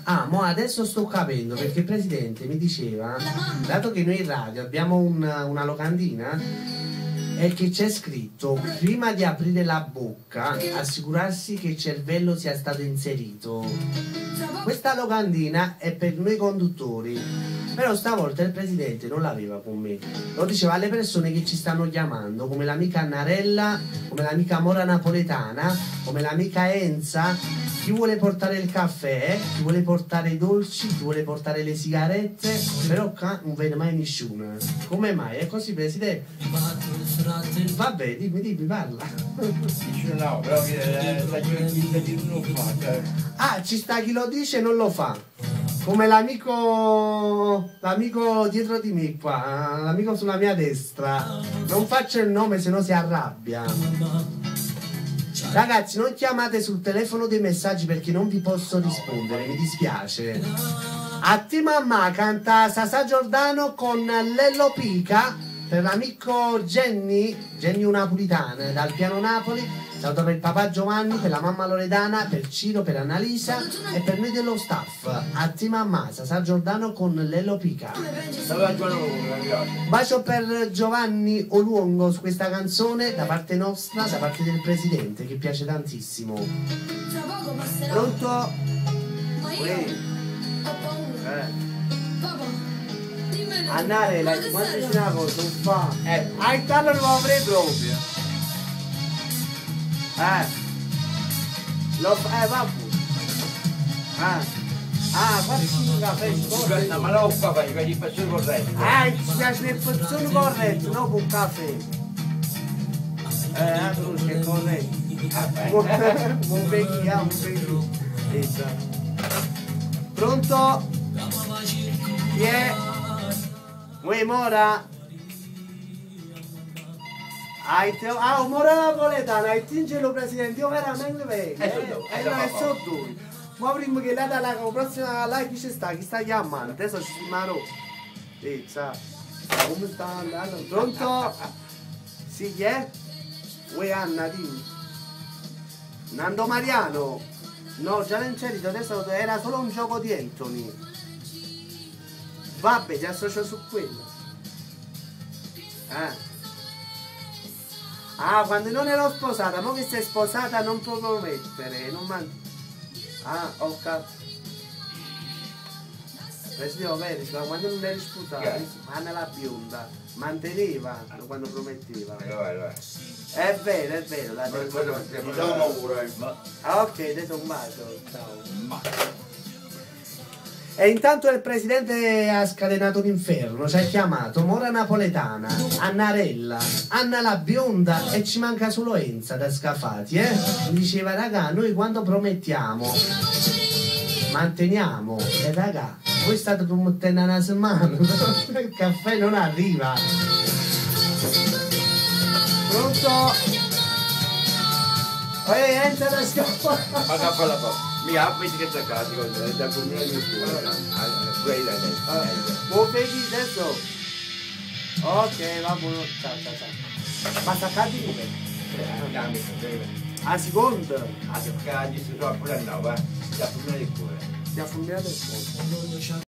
Ah, mo adesso sto capendo perché il presidente mi diceva, dato che noi in radio abbiamo una locandina e che c'è scritto prima di aprire la bocca assicurarsi che il cervello sia stato inserito. Questa locandina è per noi conduttori, però stavolta il presidente non l'aveva con me, lo diceva alle persone che ci stanno chiamando, come l'amica Annarella, come l'amica Mora Napoletana, come l'amica Enza, chi vuole portare il caffè, chi vuole portare i dolci, chi vuole portare le sigarette, però qua non vede mai nessuno. Come mai? È così, presidente? Vabbè, dimmi, dimmi, parla. Dice no, però che chi non lo fa. Cioè. Ah, ci sta chi lo dice e non lo fa. Come l'amico dietro di me qua, l'amico sulla mia destra. Non faccio il nome se no si arrabbia. Ragazzi, non chiamate sul telefono dei messaggi perché non vi posso rispondere, mi dispiace. A te mamma canta Sasà Giordano con Lello Pica per l'amico Jenny, Jenny Napolitana, dal Piano Napoli. Saluto per il papà Giovanni, per la mamma Loredana, per Ciro, per Annalisa e per noi dello staff. A te mamma, Sasà Giordano con Lello Pica. Bacio per Giovanni Oluongo su questa canzone da parte nostra, da parte del presidente, che piace tantissimo. Pronto? Ma io ho paura. Papà, dimmelo. Annarella, quando dici una cosa, non fa. Ah, il tallo non lo avrei proprio. Lo fa, vabbè. Ah, facci un caffè scorretto. Ma no, papà, gli faccio corretto. Ah, ci piace il fazzone corretto, no con caffè. Altro che corretto. Buon vecchio, buon vecchio. Esatto. Pronto? Chi è? Uè, Mora? Ah, Mora Napoletana, hai tingelo presidente, io veramente vengo. No, è solo due. Ma prima che la la prossima live chi ci sta? Chi sta chiamando? Adesso ci si maro. Ciao. Come sta andando? Pronto? Sì, chi è? Uè Anna, dimmi. Nando Mariano? No, già non c'è, adesso era solo un gioco di Anthony. Vabbè, ti associo su quello. Ah, quando non ero sposata, mo che sei sposata non puoi promettere, non man... Ah, ho capito. Presidente, ma quando non eri sposata, Anna la bionda manteneva quando prometteva. È vero, è vero. La ah, ok, adesso un bacio. Ciao. E intanto il presidente ha scatenato l'inferno, ci ha chiamato Mora Napoletana, Annarella, Anna la bionda e ci manca solo Enza da Scafati, eh? Mi diceva, raga, noi quando promettiamo manteniamo, e raga, voi state promettendo una settimana, il caffè non arriva. Pronto? Ehi, Enza da Scafati! Ma caffè la fa. Mi apri che c'è casa con da fulmine di cuore. Quella adesso. Buon vedi adesso. Ok, va buono. Ciao, ciao, ciao. Ma staccati come? A seconda. A seconda, si trova pure a 9, da fulmine di cuore. Da fulmine del cuore.